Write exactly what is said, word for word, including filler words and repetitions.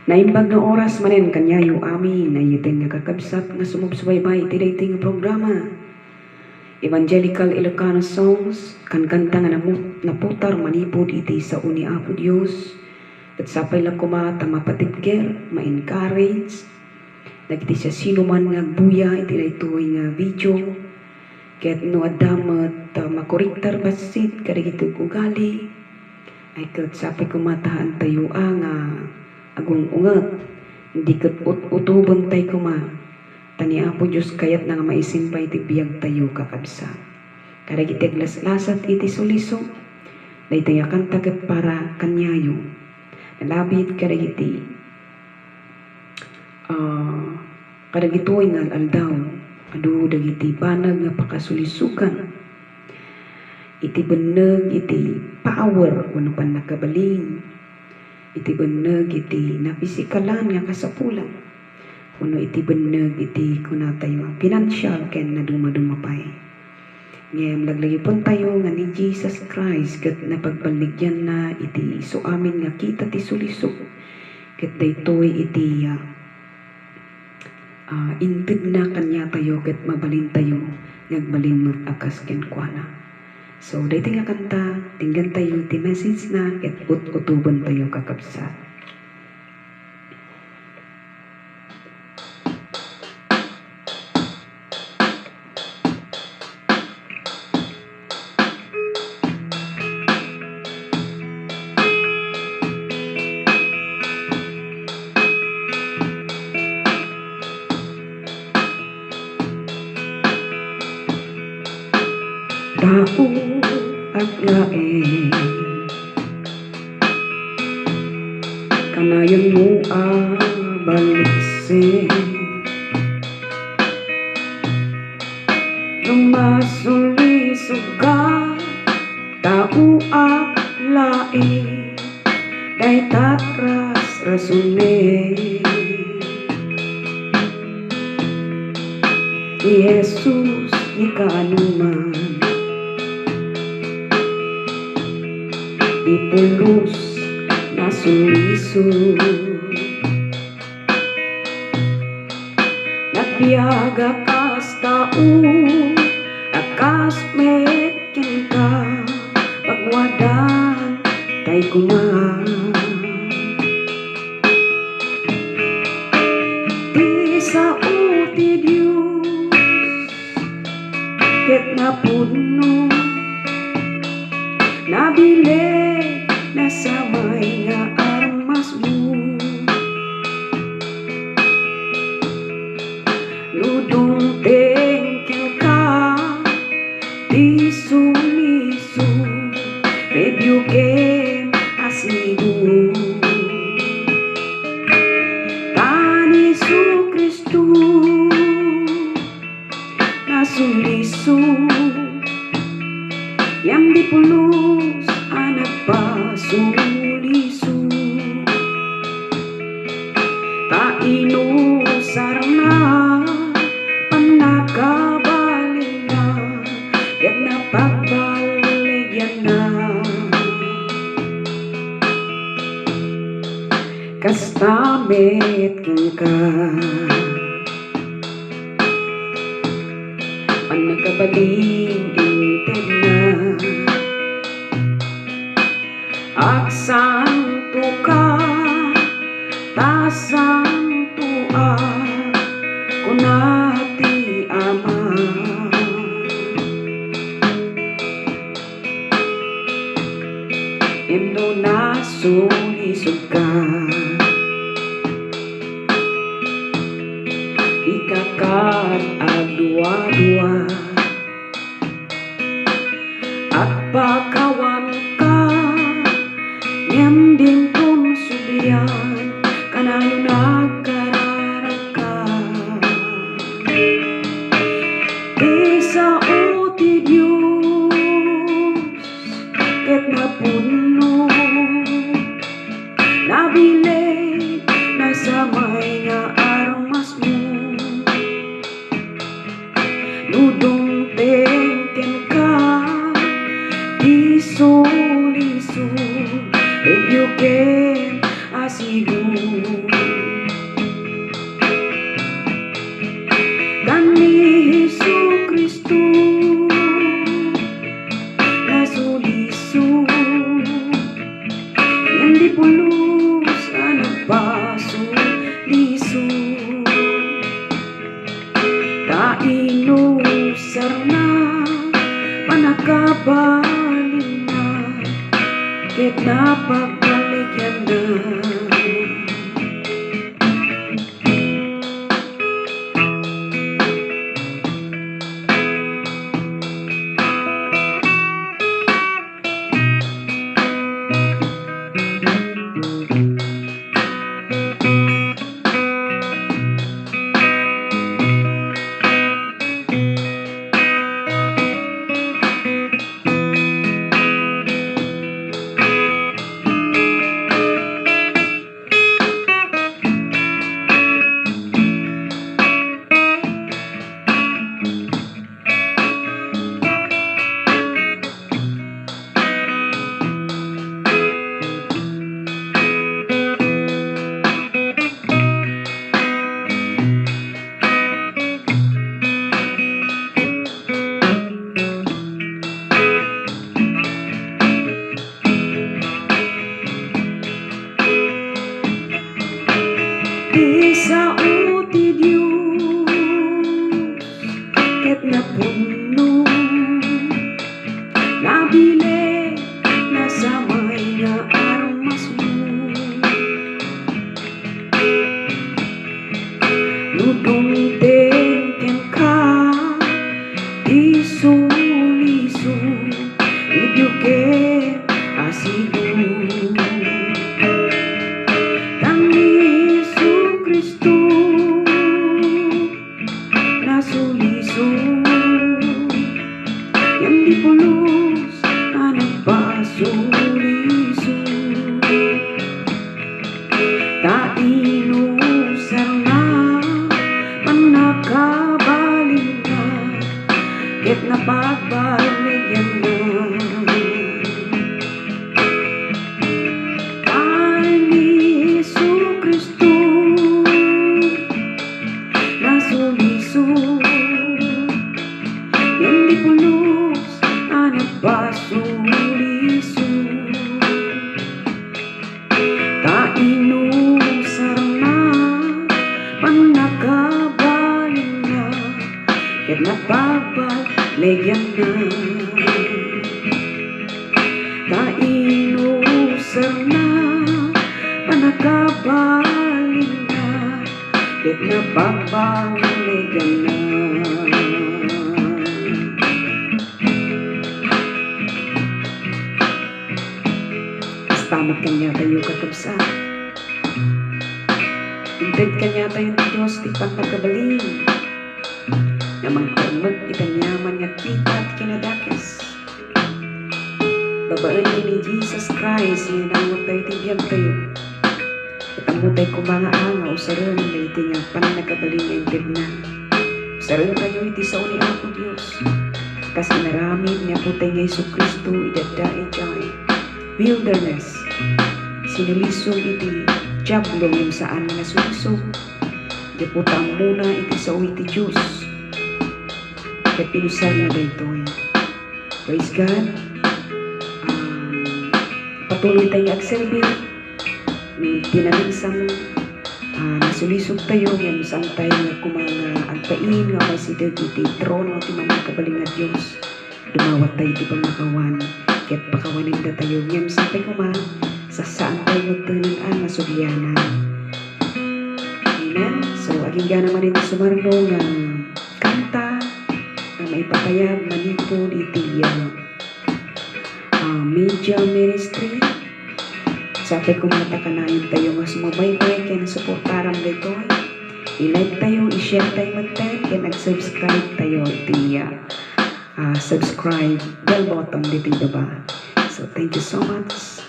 Naimbag nga oras manen kaniayo amin, nayaten nga kakabsat nga sumubsubaybay iti daytoy nga programa, Evangelical Ilocano Songs, kankanta nga namu-, naputar manipud iti sao ni Apo Dios. Ket sapay la koma ta mapatibker, ma-encourage dagiti siasinoman nga agbuya iti daytoy nga video. Ket no adda met, ah, makoriktar bassit kadagiti ugali, ay ket sapay koma ta haantayo a nga agung-unget, idi ket ut-utobentayo koma, ta ni Apo Dios kayatna nga maisimbay ti biagtayo, kakabsat. Kadagiti aglaslasat iti suliso, daytoy a kanta ket para kaniayo. Nalabit kadagiti, ah, kadagitoy nga al-aldaw, adu dagiti banag nga pakasulisogan iti benneg iti power wenno pannakabalin, iti benneg iti napisikalan nga kasapulan, wenno iti benneg iti kunatayo a pinansial ken nadumaduma pay. Ngem laglagipentayo nga ni Jesus Christ ket napagballigianna iti isu amin nga kita ti suliso, ket daytoy iti, ah, ah, intedna kaniatayo ket mabalintayo nga agbalin met a kas kenkuana. So, daytoy nga kanta, denggantayo ti message na ket ut-utobentayo, kakabsat. Tao ak laeng, kanayon mo a baliksen. No masulisog ka, tao ak laeng, dayta rasrasonen. Ni Jesus ni kaanoman, di pulos nasuliso. Nagbiag a kas tao, a kas met kenka, pagwadantay koma. Ti sao ti Dios ket napudno, nabileg, nasamay nga armasmo. No dumteng kenka ti suliso, rebukem a sigo. Ta ni Jesu-Cristo nasuliso, ngem di pulos a nagpasuliso. Ta inusarna pannakabalinna ket napagballigianna. Kasta met kenka. Pannakabalin intedna. Agsantoka, ta santoak, kuna ti Ama. Inno nasulisogka, ikakad agduadua. Agpakawanka, ngem dinton sublian, kanayon agkararagka. Ti sao ti Dios ket napudno, nabileg, nasamay nga armasmo. No dumteng kenka ti suliso, rebukem a sigo. ket napagbaligyanna. Ti sao ti Dios ket napudno, nabileg, nasamay nga armasmo. No dumteng kenka ti suliso, idiyo ket asido. Ta ni Jesu-Cristo nasuliso, ngem di pulos a nagpasuliso. Ta inusarna, pannakabalinna, ket napagbaligyanna. Ni Jesu-Cristo nasuliso, ngem di pulos a nagpasuliso. Ta inusarna, pannakabalinna, ket napagbaligyanna. Ta inusarna, pannakabalinna, ket napagbaligyanna. Kasta met kaniatayo, kakabsat. Inted kaniatayo ti Dios ti pannakabalin nga mangpalmek iti aniaman nga kita ti kinadakes. Babaen ken ni Jesus Christ nga inawat tayo ti biag tayo. Ket ammo tayo koma nga a nga usaren daytoy nga pannakabalin nga intedna. Usaren tayo iti sao ni Apo Dios. Kas inaramid ni Apo tayo nga Jesu-Cristo idi adda idiay wilderness. Sinulisog iti Diablo ngem saan nga nasulisog. Gapu ta ammona iti sao iti Dios. Ket inusarna daytoy. Praise God. Um, patuloy tayo nga agserbi. Ti naminsang, ah, nasulisog tayo, ngem saan tayo nga koma nga agbain nga maisideg iti trono ti Mannakabalin nga Dios. Dumawat tayo iti pannakawan, ket pakawanen datayo, ngem sapay koma, sasaan tayo metten a nasublianan. Amen. So, agingga manen iti sumarno nga kanta nga maipapayag manipud iti, ah, ah, media ministry. Sapay koma ta kanayon tayo nga sumabaybay ken suportaram daytoy. I-like tayo, i-share tayo metten, ken ag-subscribe tayo iti, ah, ah, subscribe bell button ditoy baba. So, thank you so much.